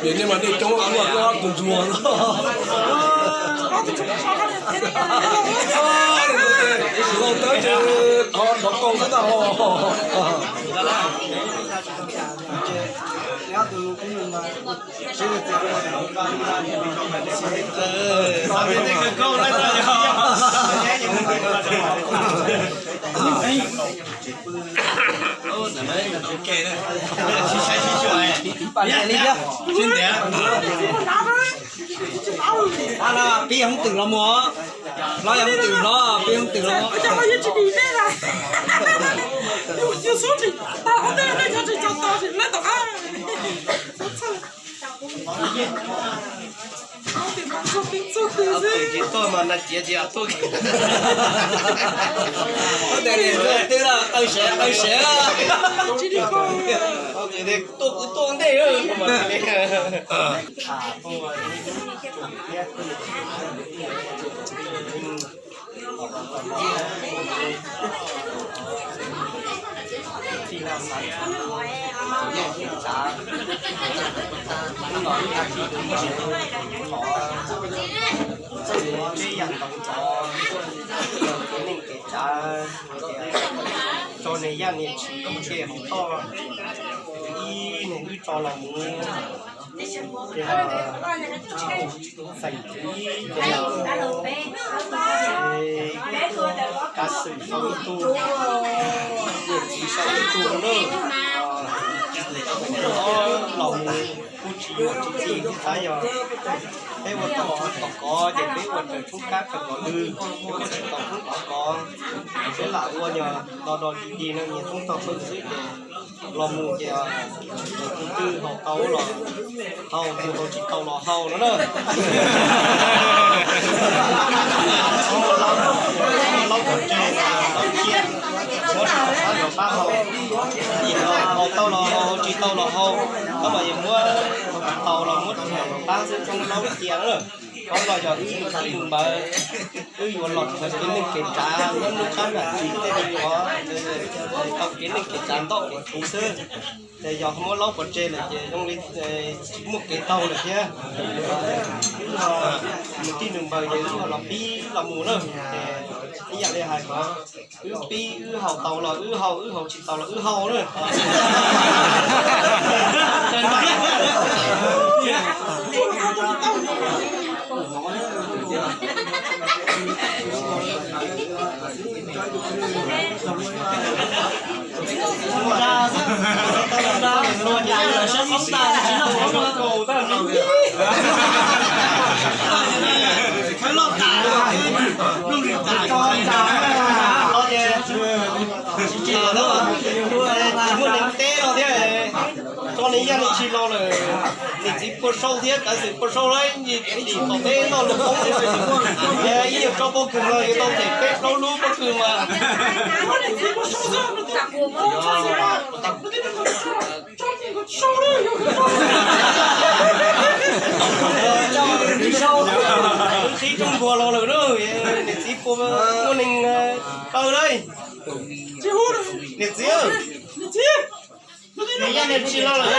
Vim nej mas nej coob ua tus ntsuag no. Tus laus tawb ces thov qauv xwb ntag os. Pib hoob twm los mus, hlob yog hoob twm hlob, pib hoob twm los. Tsis tuaj mas na ciav tsis tuaj. Qw sev, qw sev. Tuaj kwv tuaj ntej. Peb yam ntawd cov kev neej kev tsav, tso niag yaj niag tshis tseg hauv toj, ib niag wb tso los mus, ces xeem ib ces kav xwm sau ib tug, niam txiv sau ib tug na. Los mus kuj tsis yuav tsis txi, tab yog peb ua tau tom kov ces peb ua raws tshoob kab raws kov lwg, peb ua tsis tau tshoob tom kov, peb lam ua nyog do do dig dig no nyias tshoob tog pw xwb ces los mus ces tus twg haus tau los haus, tus haus tsis tau los haus no na. Laub kom tseg, laub cia, muab rau pab rau pab haus, haus tau los haus, haus tsis tau los haus, tab mas yog muab haus tsis tau los muab rau pab xwb, tshoob laub cia na. Qhov no yog ib tug npawg, wb yuav los khaws kev neej kev tsav, muab lub tsab nram txim tej li qhov, tau kev neej kev tsav ntoj kev tshoob xwb. Ces yog muab laub pov tseg lawm ces zoo li tsis muaj kev taug lawm thiab. Wb nws tij nws npawg ces wb los pib los mus na. Ces ib yam li hais ko, wb pib wb haus tau los wb haus, wb haus tsis tau los wb haus na. Muaj neeg teb no thiab, tso neeg yaj neeg tshis los lawm, niam txiv pua sau thiab kav xwm pua sau lawm, ib yam tso pob kws los yuav tau them peb plaub lub pob kws mas. Wb qhib rooj nkuag los lawm na, niam txiv pua, muaj neeg kaw na. Niam txiv, niam yaj niam tshis los lawm.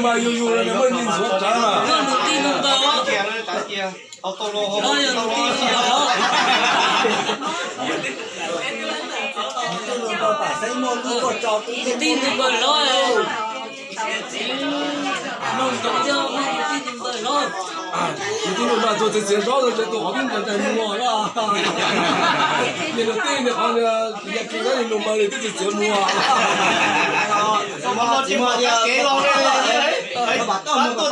Mas yus yus los nws muaj ntxuav tsav. Tij nws npawg hlob, mloog ntsoov thiab, mloog tus tij nws npawg hlob. Tus tij nws npawg tuaj txiav txiav zaub, tus qhov twb ntais ntais muag na. Niag tus tij nws qhov ya kis na, nws npawg nws twb txiav txiav muag. Tsis muaj kev los, pab tuaj tos,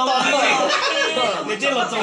nws thiaj los txog tuaj.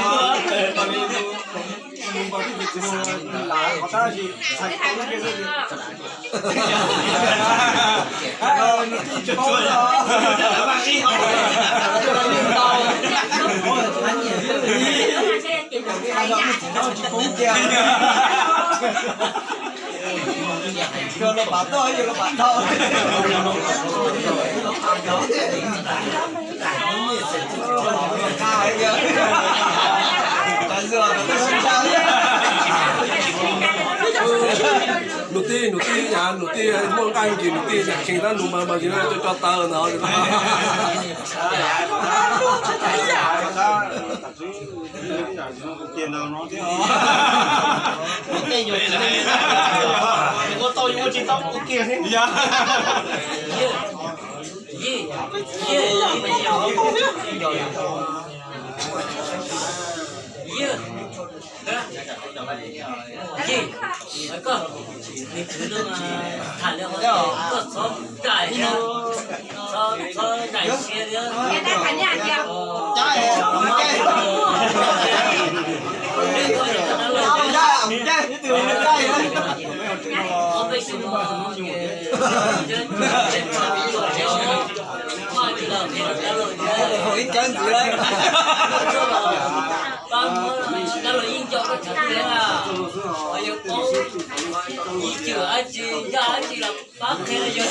Nus tij, nus tij, nus tij muaj nqaij ces nus tij tseem kheev tab nus mas mas tsis coj taw ntag. Ib cawv ntxiv lawm. Pab muab dab laug yeej nco koj tseem tiag na. Yog paub ib cwm dab tsi, yog dab tsi los pab qhia yog.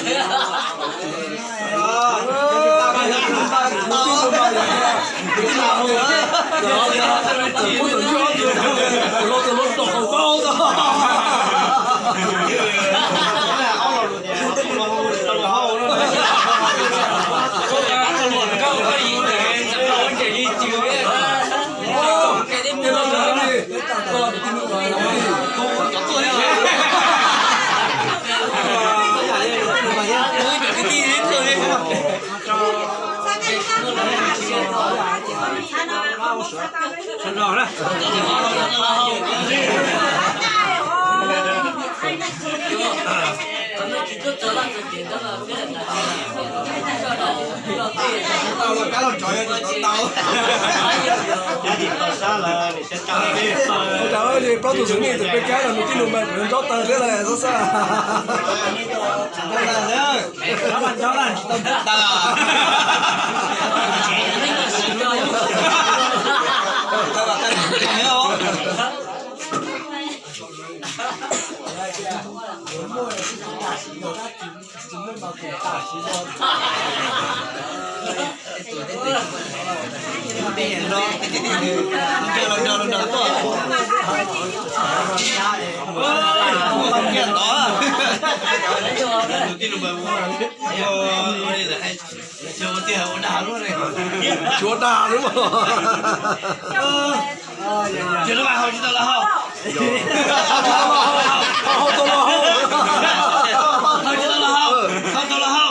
Ua cas plaub tug xwm nij txawm peb kab los nws tib lus mas nrov tawg thiab lawm xwb xwb. Tshuav dag lub. Ces lub vas hau tsis tau los hau. Hau tau los hau. Hau tsis tau los hau. Hau tau los hau.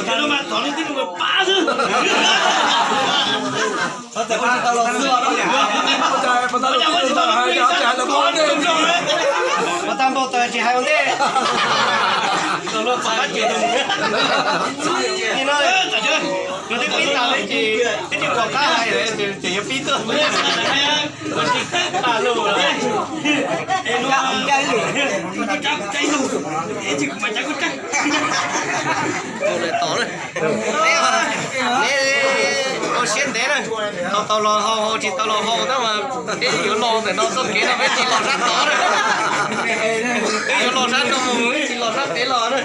Ces lub vas tod lub tib lub pab xwb. Ua cas pas tau los xwb los no? Ua cas pas tau los xwb los hais tias hais los koj ua ntej. Pas tau npau taws tsis hais ua ntej. Tau los pas qab ces. Ni no, no twb pib tas li ces twb tsis pom qab hais ces yuav pib tuaj. Tos na, neb ua siab ntev na, hau tau los hau, hau tsis tau los hau tab mas peb yuav los ntawm no txoj kev no peb tsis los sab tod na, peb yuav los sab no mus, peb tsis los sab pem los na.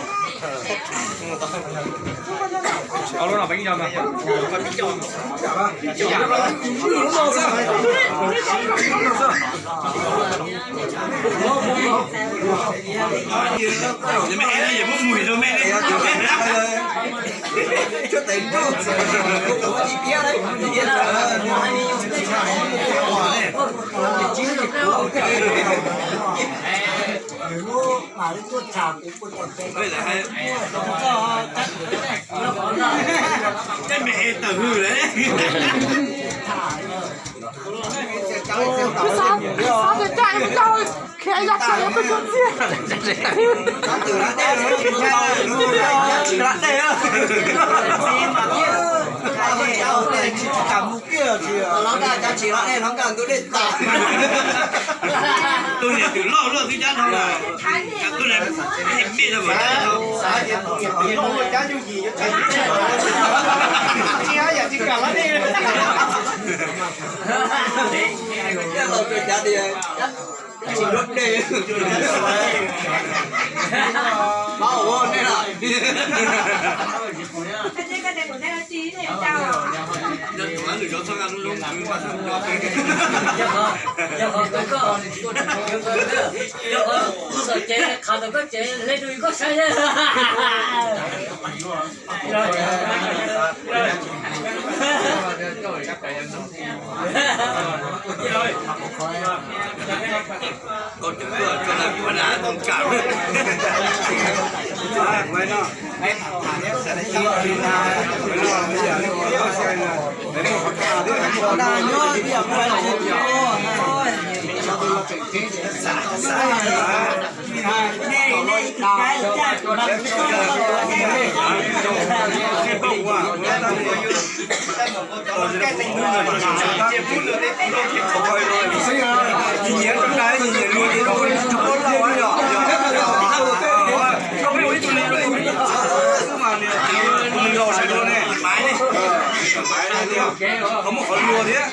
Tej me tawm hws lawm. Tus niam twm loj luaj twb cab dhau lawm. Tus niam me rau cab dhau. Tsis hab yam tsis kam lawm ne. Tsis lub dej. Pab ua nej lawm. Yog qhov koj, yog qhov kuv txom ces qhov tau koj ces hle rau koj saib. Muab qhov luag thiab.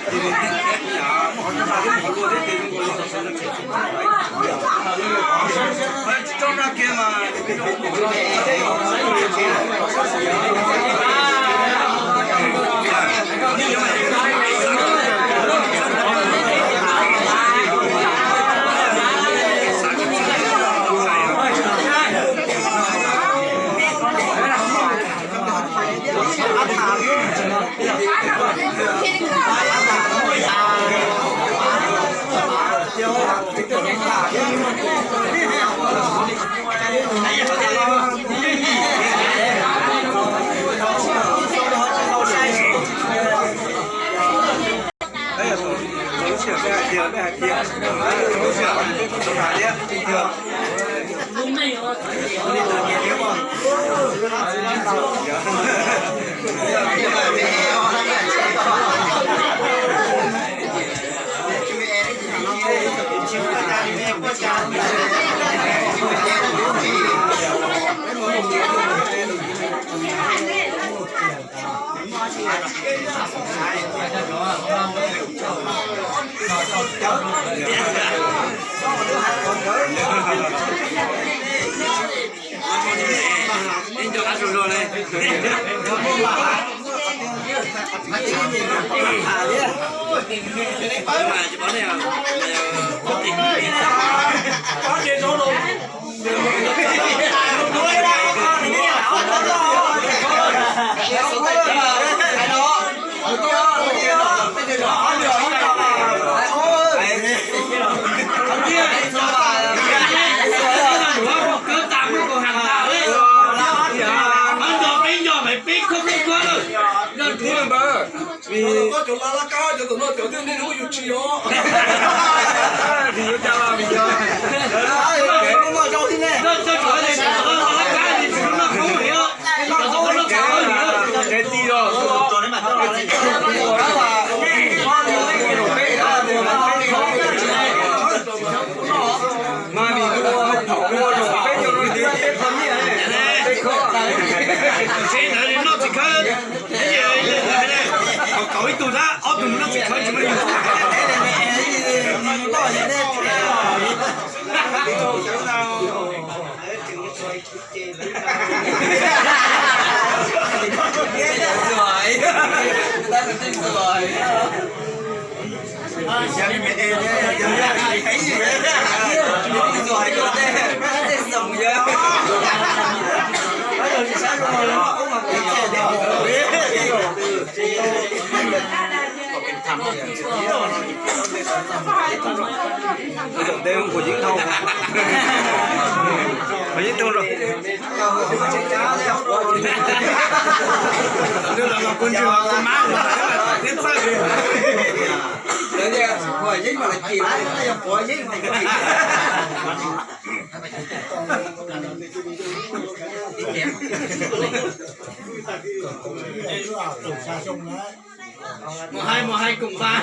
Noj tsis khawb, kaum ib tug tab, ob tug noj tsis khawb tsis muaj yus. Ntawm teb ua yeeb thau, ua yeeb thau rau. Mus hais, mus hais koom npas.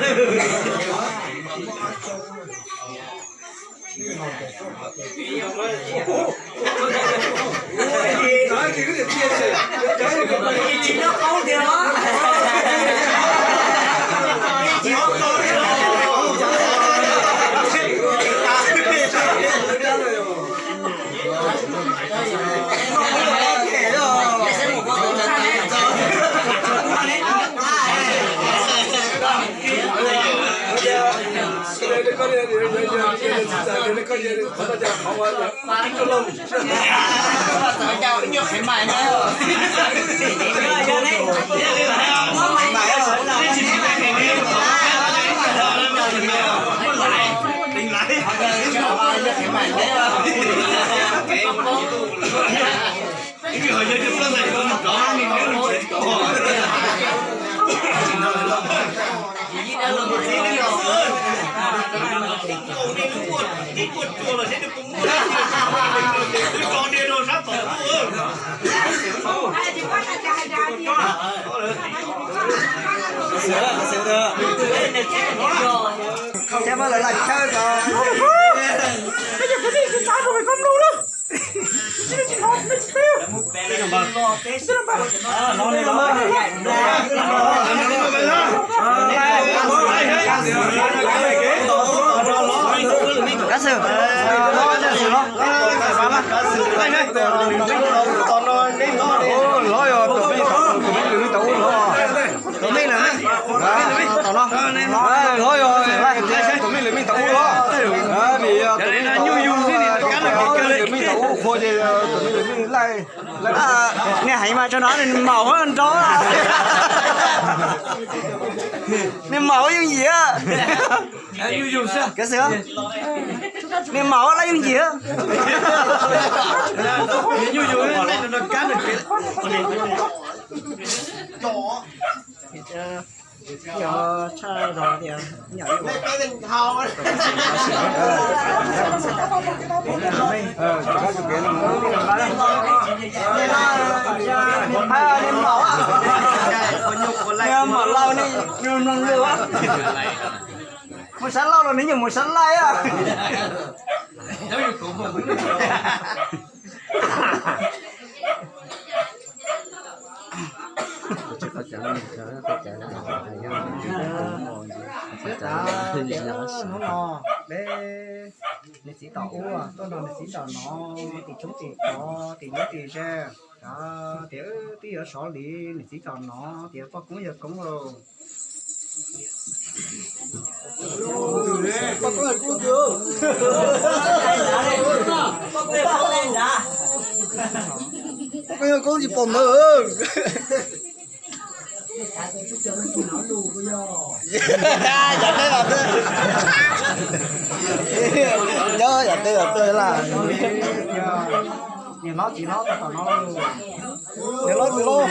Ces mas lawv lam chaw ko. Kav xwm, kav xwm no, hlob yog tus me, tus me lwm me tau ua hlob. Tus me lwm me, tom no, hlob yog tus me lwm me tau ua hlob. Vim tus me lwm me tau ua qhua ces tus me lwm me laij. Niag heev mas tso no nws maum nrov, nws maum yooj yim. Kav xwm, nws maum laij yooj yim. Cov tshaj zog tias nyam Maum laus ne, mloog lus. Mus sab laug los nws yeej mus sab laij. Hnub no peb niam txiv tom ub tuaj nrog niam txiv tom no, tim tshoob tim tod, tim nyob tim ze, tias twb yuav sov li niam txiv tom no, tias poj koob yawg koob los. Poj koob yawg koob tsis pom ntawd. Yog teb los twb, yog teb los twb la. Niam hlob txiv hlob tom no, niam hlob txiv hlob.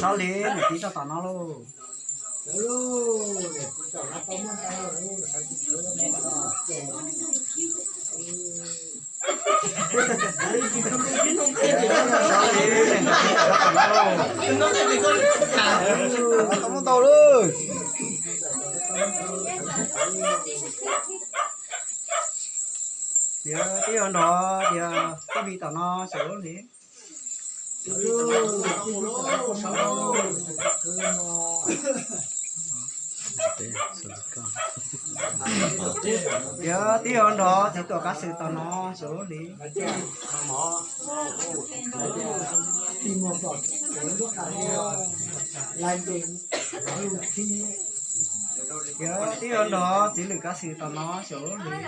Sov li niam txiv txog tom no lauj. Tau lauj. Tias twb yuav nrov tias tij vi tom no xyaum lub hlis. Tias twb yuav nrov txiv tuam kav xwm tom no xyaum lub hlis. Tias twb yuav nrov txiv lwm kav xwm tom no xyaum lub hlis.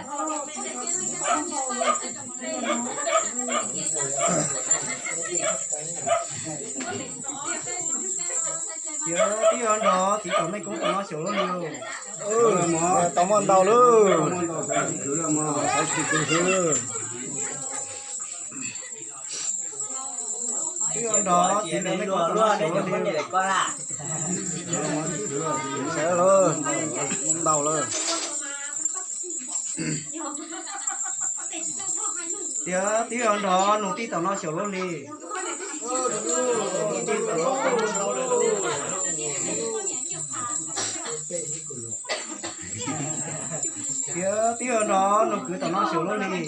Tias twb yuav nrov txiv tom mej koob tom no xyaum lub hlis. Tau muaj ntau lawm. Twb yuav Nov, txiv neej luag luag ne, cov muab niam koj la. Sawv lawm, ntau lawm. Tias twb yuav nrog nus tij tom no xyaum luaj li. Tias twb yuav nrog nus kwv tom no xyaum luaj li.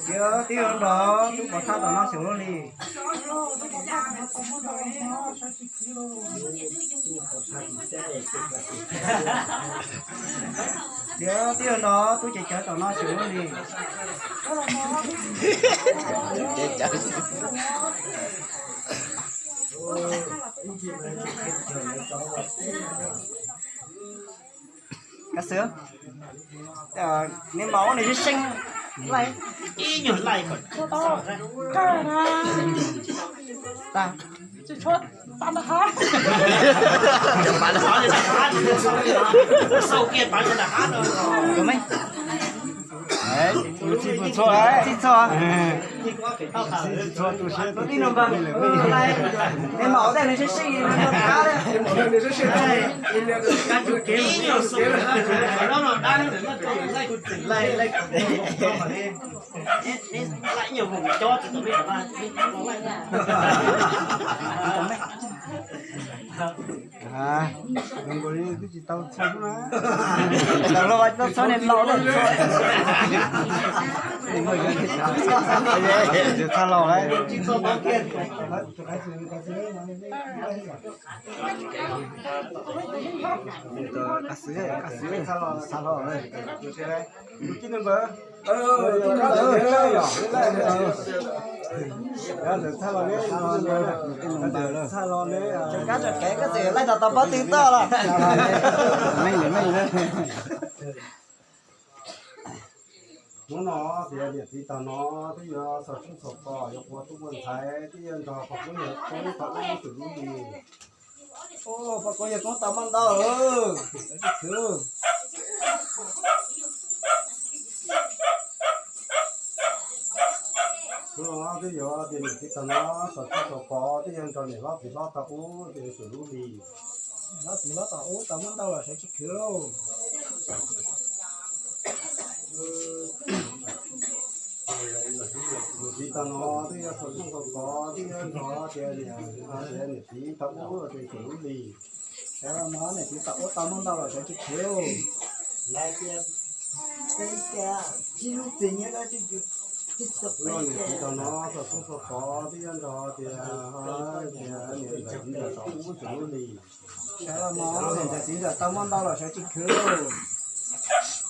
Tias twb yuav nrog tub pov thawj tom no xyaum luaj li. Tias twb yuav nrog tub cev cawv tom no xyaum luaj li. Kav xwb, neb maum ua nws seej seej, laij ib nyuag laij kom tag. Txij txhua, txij txhua tus siab, neb maum ua tej nws seej seej, nws seej seej. Zoo nkaus li twb tsis tau txhawj na. Tau los txhawj, niag laus lawm. Txhaj los lawm. Qab xwb, qab xwb, txhaj los lawm. Tus tib neeg ntawd, tus tib neeg ntawd, ntawd txhaj los ne, ntawd txhaj los ne. Kab tso kev koj txawm laij tau tau pob tw toj los. Hnub no tias niam txiv tag no twb yuav xaus tshoob xaus kos, yuav ua tub ua ntxhais, twb yuav nrog pog koob yawg koob tau ub xws lub li. Pog koob yawg koob tau muaj ntau lawm. Hnub no twb yuav tias niam txiv tag no xaus tshoob xaus kos, twb yuav nrog niam hlob txiv hlob tau ub xws lub li. Hlob txiv hlob tau ub tau muaj ntau los sawv tsis khwv lauj. Niam txiv tag no twb yuav xaus tshoob xaus kos, twb yuav nrog tias niam, tias niam txiv tau ub xws lub li. Sawv los no niam txiv tau ub tau muaj ntau los sawv tsis khwv lauj. Lawv tias peb tias tib lub txim nyob dab tsi. Niam txiv tag no xaus tshoob xaus kos, twb yuav nrog tias, tias niam txiv ntawd tau ub xws lub li. Sawv los no niam txiv ntawd tau muaj ntau los sawv tsis khwv lauj.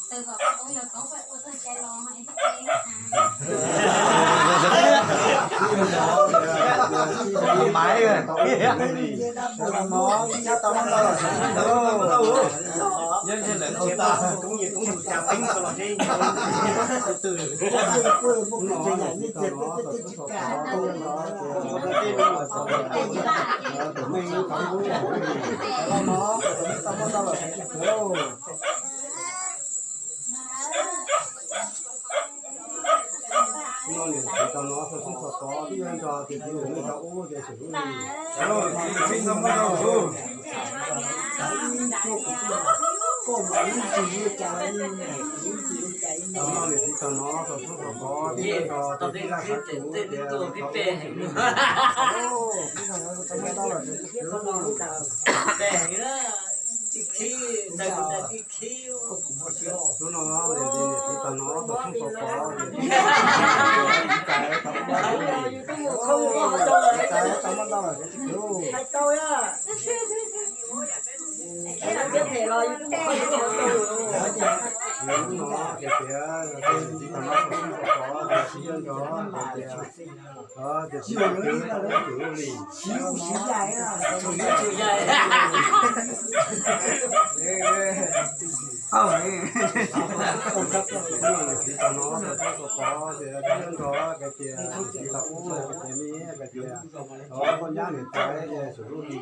Sawv los no tib nyab tau muaj ntau los sawv tsis khwv lauj. No niam txiv tau no xaus tshoob xaus kos, twb yuav nrog tias txiv niam tau ub ces xws lub li. No niam txiv tau no xaus tshoob xaus kos, twb yuav nrog tias txiv laj xav tus tias tau ub xws lub li. Hnub no niam txiv tag no xaus tshoob xaus kos, txiv ntxawm tau ub xws lub li. Txiv ntxawm tau muaj ntau los sawv tsis khwv lauj. Hnub no tias tias niam txiv tag no xaus tshoob xaus kos, txiv yuav nrog tias tias txiv tau ub xws lub li. Niam txiv tag no xaus tshoob xaus kos, txiv yuav nrog tias txiv tau ub, tias me tias, o, koj nyab niam tais xws lub li.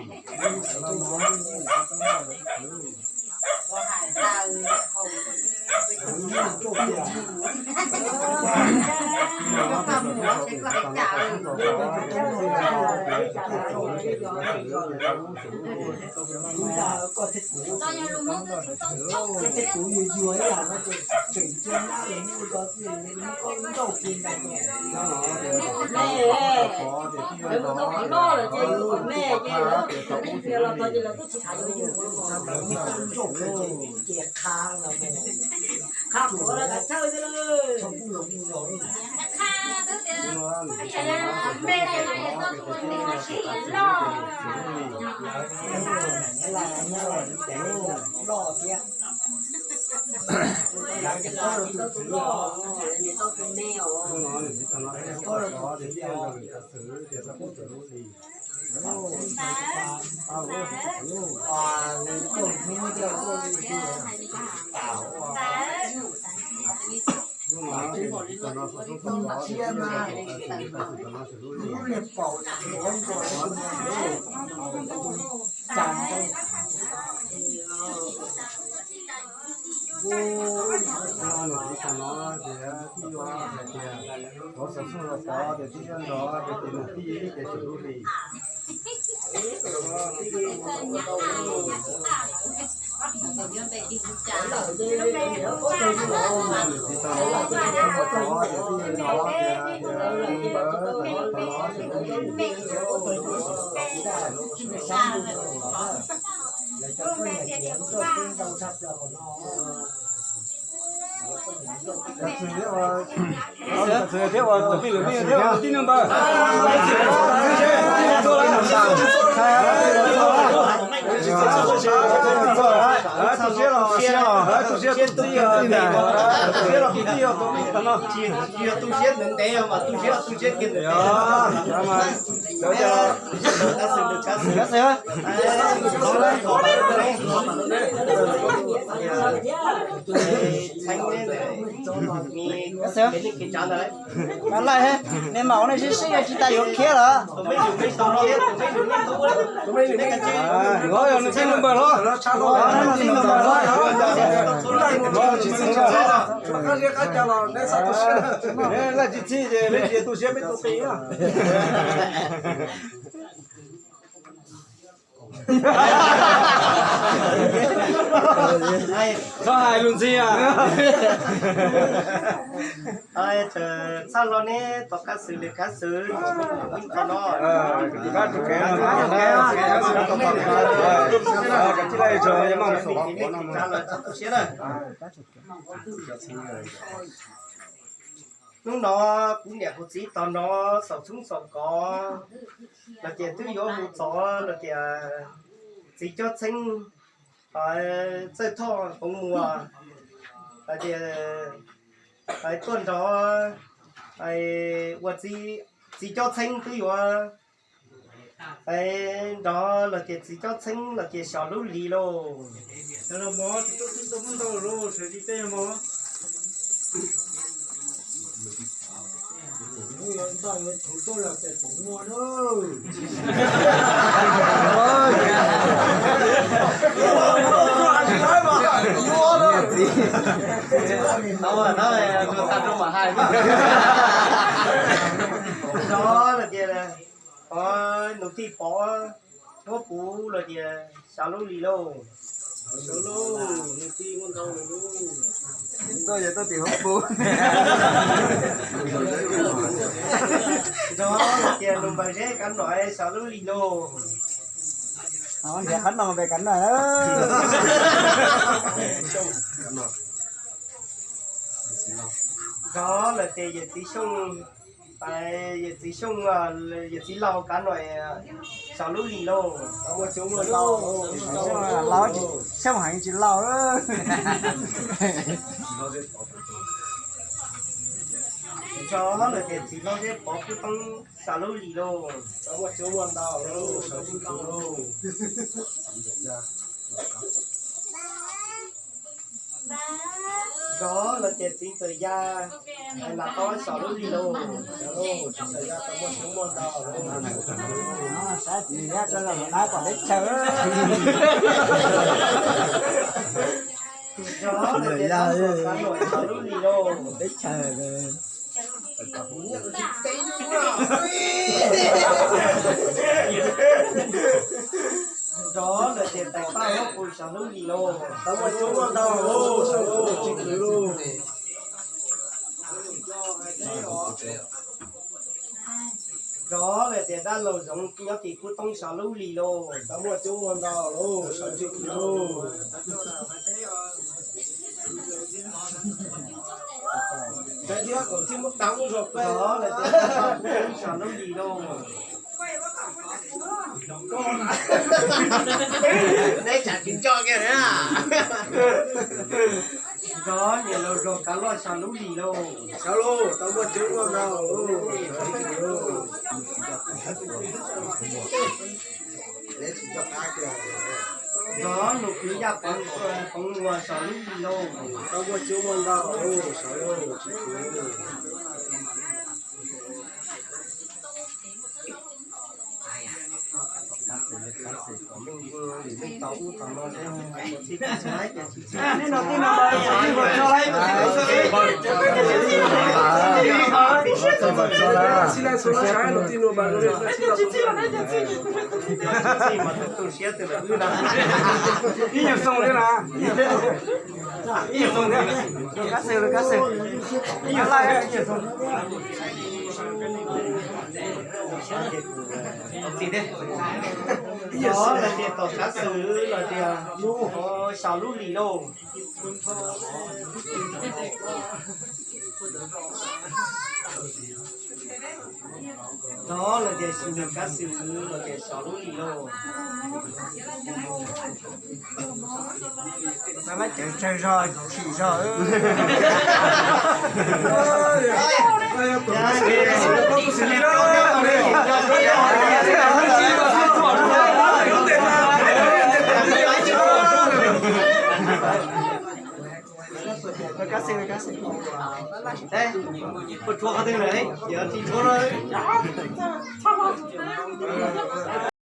Thiab ua tus pij lus pij thiab ua tib neeg ntawd. Tu siab los siab los, tu siab tu tib, tu siab los tu tib, tus pij tam no. Yog tu siab ntev ntev mas tu siab tu siab kiag ntev. Laij, nej mam ua nej sib sib tsis tas yuav khiav lawm. Los yog nws txij nws npawg los. Nws txij nws npawg los. Laij tsis txij ces peb tsis tu siab peb tu qis. Txhob hais lus ntxhi. Txhaj hlo neb tom qab xwm lwm qab xwm. Qab tug kev no, kav tsij laj tso, yog maj mus xaus qhov no. Hnub no kuv niam kuv txiv tos no xaus txhoob xaus kos los tias twb yuav hu txog los tias txiv Cob Txheeb, Txawj Thoj Poov Muas los tias tuaj nrog ua txiv Cob Txheeb twb yuav nrog los tias txiv Cob Txheeb los tias xyov lub lis lauj. Nrog los tias nus tij Pov Huab Puv los tias xyov lub lis lauj. Nrog los tias nus Npawg Zeb Kav Nom xyov lub lis lauj. Nrhiav qab no pe kav na. Nrog los tias yawm txiv Xyooj, yawm txiv Xyooj, yawm txiv Laus Kav Nom xyov lub lis lauj. Laus Xyooj heev tsis laus. Nrog los tias txiv hlob Zeb Pov Kub Toob xyov lub lis lauj. Nrov lawm tias txiv ntxawm Yaj, hais lam tau xyov lub li lauj. Txiv ntxawm Yaj tau muaj tub muaj ntau lauj. Saib txiv ntxawm Yaj tso los nab pom teb chaws. Nrov lawm tias tau muaj tub muaj ntau lub li lauj. Teb chaws. Nrov lawm tias tais paj huab qus xyov lub li lauj. Tau muaj tub muaj ntau lauj, xyov lauj, tsis khwv lauj. Nrov lawm tias dab laug Zoov nyob tim Kub Toob xyov lub li lauj. Tau muaj tub muaj ntau lauj, xyov tsis khwv lauj. Nrov lawm tias tais paj huab qus xyov lub li lauj. Neb tsam tsis nco kiag na. Nrov niam laus Zos Kav Loj xyov lub li lauj. Xyov lauj, tau muaj tub muaj ntau lauj. Nrov nus kwv Yaj Pov, Pov Muas xyov lub li lauj. Tau muaj tub muaj ntau lauj, xyov lauj, tsis khwv. Ib nyuag xoo thiab na. Ib nyuag xoo thiab. Kab xwm, kab xwm. Ib nyuag xoo thiab. Ib nyuag xoo thiab. Tom kab xwm los tias xyov lub li lauj. Nrov lawm tias xyov kab xwm los tias xyov lub li lauj. Mab cawv tsawg zog chim zog. Kab xwm, kab xwm. Puas tshuav qhov twg lawm? Yog tsis tshuav no.